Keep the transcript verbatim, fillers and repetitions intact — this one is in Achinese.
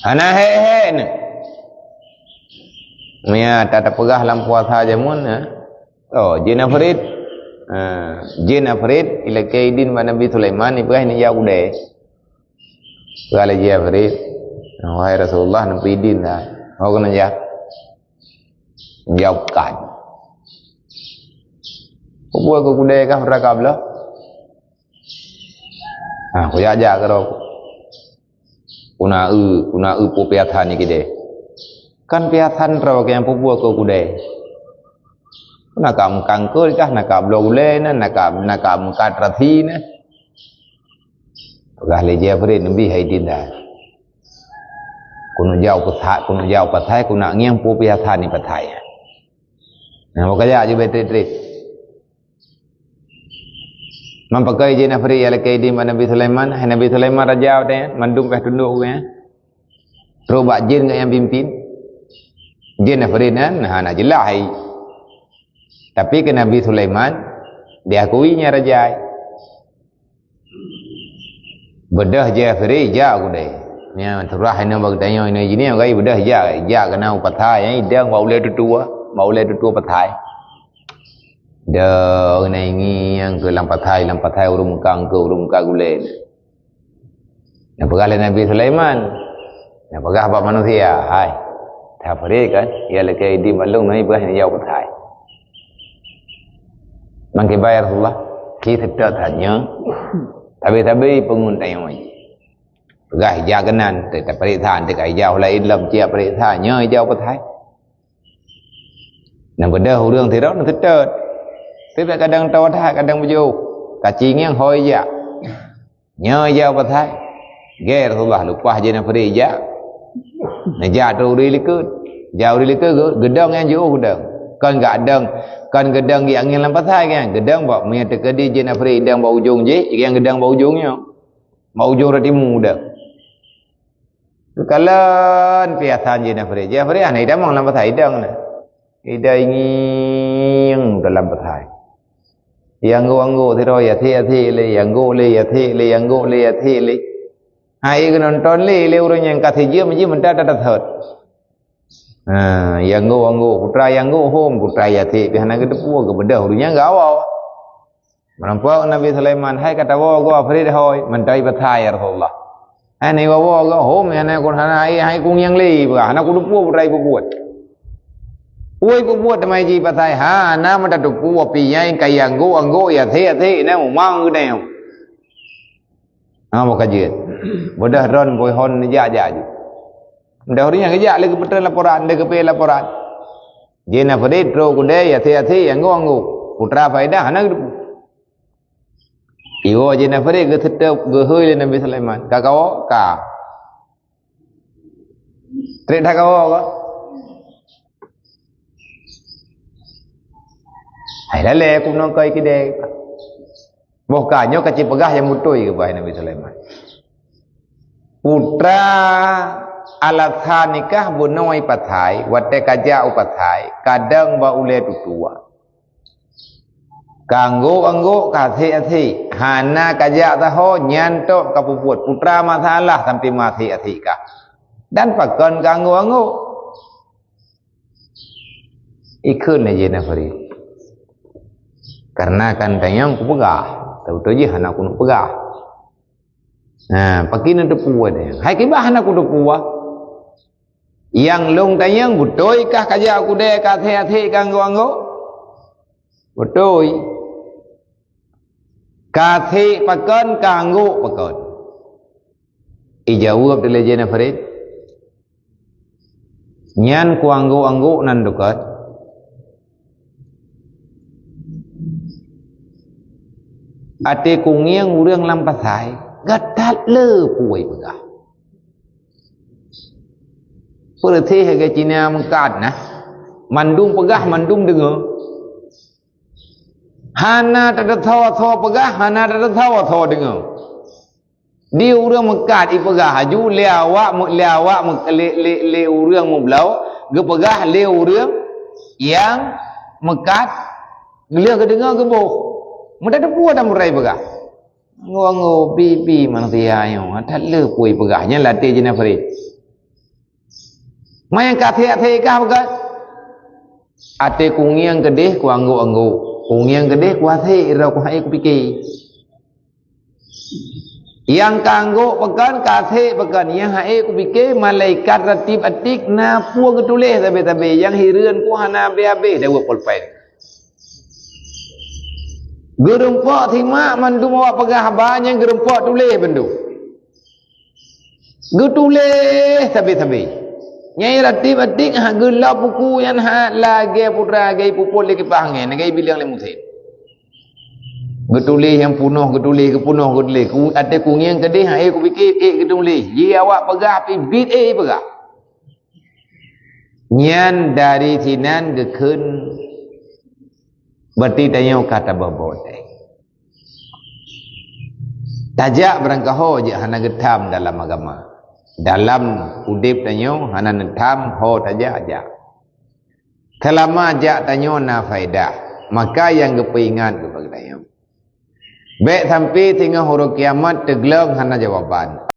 Hana hék-hék nyoe. Meunyo ta-, tapeugah lam puasa jameun, ha? Oh, jén Afrit. Ha, jén Afrit, ilakée idin bak Nabi Sulaiman, ipeugah neujak kudée. Peugah lé jén Afrit, "Wahai Rasulullah, neupeu idin dah." Oh, keuneuk jak. Jaweueb kan. Peue keu kudée kah meuraka bloe? Ha, kujak-jak keudroe. Kuna eu, kuna eu peue piasan nyoe kidée. Kan piasan droe nyang peue keu kudée. Na ka meukangkot kah, na ka bloe ulée na, na ka, na ka meukat rasi na. Peugah lé Jabri, "Neubi hai dinda. Keuneuk jak u pasai, keuneuk jak u pasai, keuneuk ngieng peue piasan nyoe pasai." Nah, maka jak jubé trit-trit. Man pakon jén Afrit ilakée idin bak Nabi Sulaiman, hai Nabi Sulaiman raja watée nyan, mandum pih tundok geuh nyan. Trok bak jén geuh nyang pimpin. Jén Afrit nyan, nah, na jeulaih hai. Tapi keu Nabi Sulaiman, diakui nyan raja hai. Beudôh Jabri jak kudée. Nyan, surah inoe bak geutanyoe inoe jih nyoe, gai beudôh jak, jak keunan u pasai, nyang idong bak ulée tutoe, bak ulée tutoe pasai. Dong na ingieng keu lam pasai, lam pasai ureuëng meukat keu ureuëng meukat gulée. Neupeugah lé Nabi Sulaiman. Neupeugah bak manusia, "Hai, Jabri kan, ilakée idin bak lôn, neubi peugah neujak u pasai." Mangke bai Rasulullah, ki seutôt tanyoe, tabi-tabi peungon tanyoe jih. Peugah ijak keunan, teuka peuriksa, teuka ijak ulée idlom, ciek peuriksa, nyoe ijak u pasai. Nyang beudôh ureuëng sidroe neuseutôt. Tapi kadang tawa that, kadang beujôh. Kacingieng ho ijak. Nyoe ijak u pasai. Gét Rasulullah leupah jén Afrit ijak. Neujak trok u likot. Jak u likot geu-, geudong nyang jiôh geudong. Kon geudong, kon geudong geuangén lam pasai kan. Geudong bak meunyo teukeudi jén Afrit idong bak ujong jih, nyang geudong bak ujong nyoe. Bak ujong rot timu geudong. Geukalon piasan jén Afrit. Jén Afrit hana itamong lam pasai idong na. Idong ingieng dalam pasai. Nyang anggôk-anggôk sidroe, ya thik, ya thik lé, nyang anggôk lé, ya thik lé, nyang anggôk lé, ya thik lé. Hai geunonton lé, lé ureuëng nyang ka sijeuem jih meudat that that. Ha, nyang anggôk-anggôk, putra nyang anggôk hom, putra ya thik pih hana geuteupeue, geubeudôh ureuëng nyang gawa. Meurampok Nabi Sulaiman, "Hai ka tawoe goe Afrit hôi, mantong i pasai ya Rasulullah." Hai neuwoe goe, "Hom, hana ku, hana hai, hai ku ngieng lé," peugah, "hana kuteupeue peue ipeubuet." Peue ipeubuet teuma jih i pasai, hana meutateupeue, pih nyang ka anggôk-anggôk, ya thik-thik, na mumang geutanyoe. Ha, meuka jeuet. Beudôh droe boh hon neujak-jak jih. Beudôh ureuëng nyang geujak lé geupeutreun laporan, lé geupeu laporan. Jén Afrit trok kudée, ya thik-thik, anggôk-anggôk. Putra faedah hana geuteupeue. Iwoe jén Afrit geuseutôt geuhôi lé Nabi Sulaiman. Ka kawoe? Ka. Trép that kawoe ka? Hai lalée ku nong keu kidée. Boh ka nyoe ka cipeugah nyang beutôi keu Nabi Sulaiman. Putra alasan nikah bunoe i pasai, watée ka jak u pasai, kadang bak ulée tutoe. Ka anggôk-anggôk, ka asék-asék, hana ka jak sahoe, nyan tok ka peubuet putra masalah sampoe meuasék-asék kah. Dan pakon ka anggôk-anggôk? Ikheun lé jih Nafri. Kareuna kan tanyong kupeugah, teubeutôi jih hana keuneuk peugah. Nah, pakri neuteupeue nyan? Hai kiban hana kuteupeue. Nyang lôn tanyong, beutôi kah ka jak u keudè ka asék-asék ka anggôk-anggôk? Beutôi. Ka asék pakon, ka anggôk pakon? Ijaweueb lé jih Nafri. Nyan ku anggôk-anggôk nan dukot. Até kungieng ureuëng lam pasai, gata le peue peugah. Peureuséh lagée Cina meukat na, mandum peugah, mandum deungoe. Hana tateusoe-soe peugah, hana tateusoe-soe deungoe. Di ureuëng meukat ipeugah laju lé awak meu-, lé awak meu-, lé, lé, lé ureuëng meubloe, geupeugah lé ureuëng nyang meukat, lheueh geudeungoe geuboh. Meutateupeue tameurai peugah. Anggôk-anggôk, pi-pi manusia nyoe, that le peue peugah, nyan latée jih Nafri. Manyang ka sek-sek kah peugah, "Até kungieng keudeh kuanggok-anggok, kungieng keudeh kuasek, roh kuhai kupike." Nyang ka anggok pakon, ka sek pakon, nyang hai kupike, malaikat Ratib Atid na peue geutuléh sabe-sabe, nyang hireuen ku hana habéh-habéh daweueb polpen. Geurumpok simak mandum awak peugah haba nyang geurumpok tuléh bandum. Geutuléh sabe-sabe. Nyai Ratib Atid hak geulap buku nyan hak lagée putra lagée pupot lé kipah angén, lagée bileung lé musém. Geutuléh nyang punoh, geutuléh, geupunoh, geutuléh. Ku-, até kungieng keudeh, hai kupike, ék geutuléh. Ji awak peugah, pih bit ék peugah. Nyan dari sinan geukheun Berarti tanyoe ka tabeubawa watée. Tajak barangkaho jeuet hana geutham dalam agama. Dalam udeb tanyoe hana neutham ho tajak-jak. Seulama jak tanyoe na faedah, maka nyang geupeuingat keupada tanyoe. Bék sampai singoh uroe kiamat teuglong hana jawaban.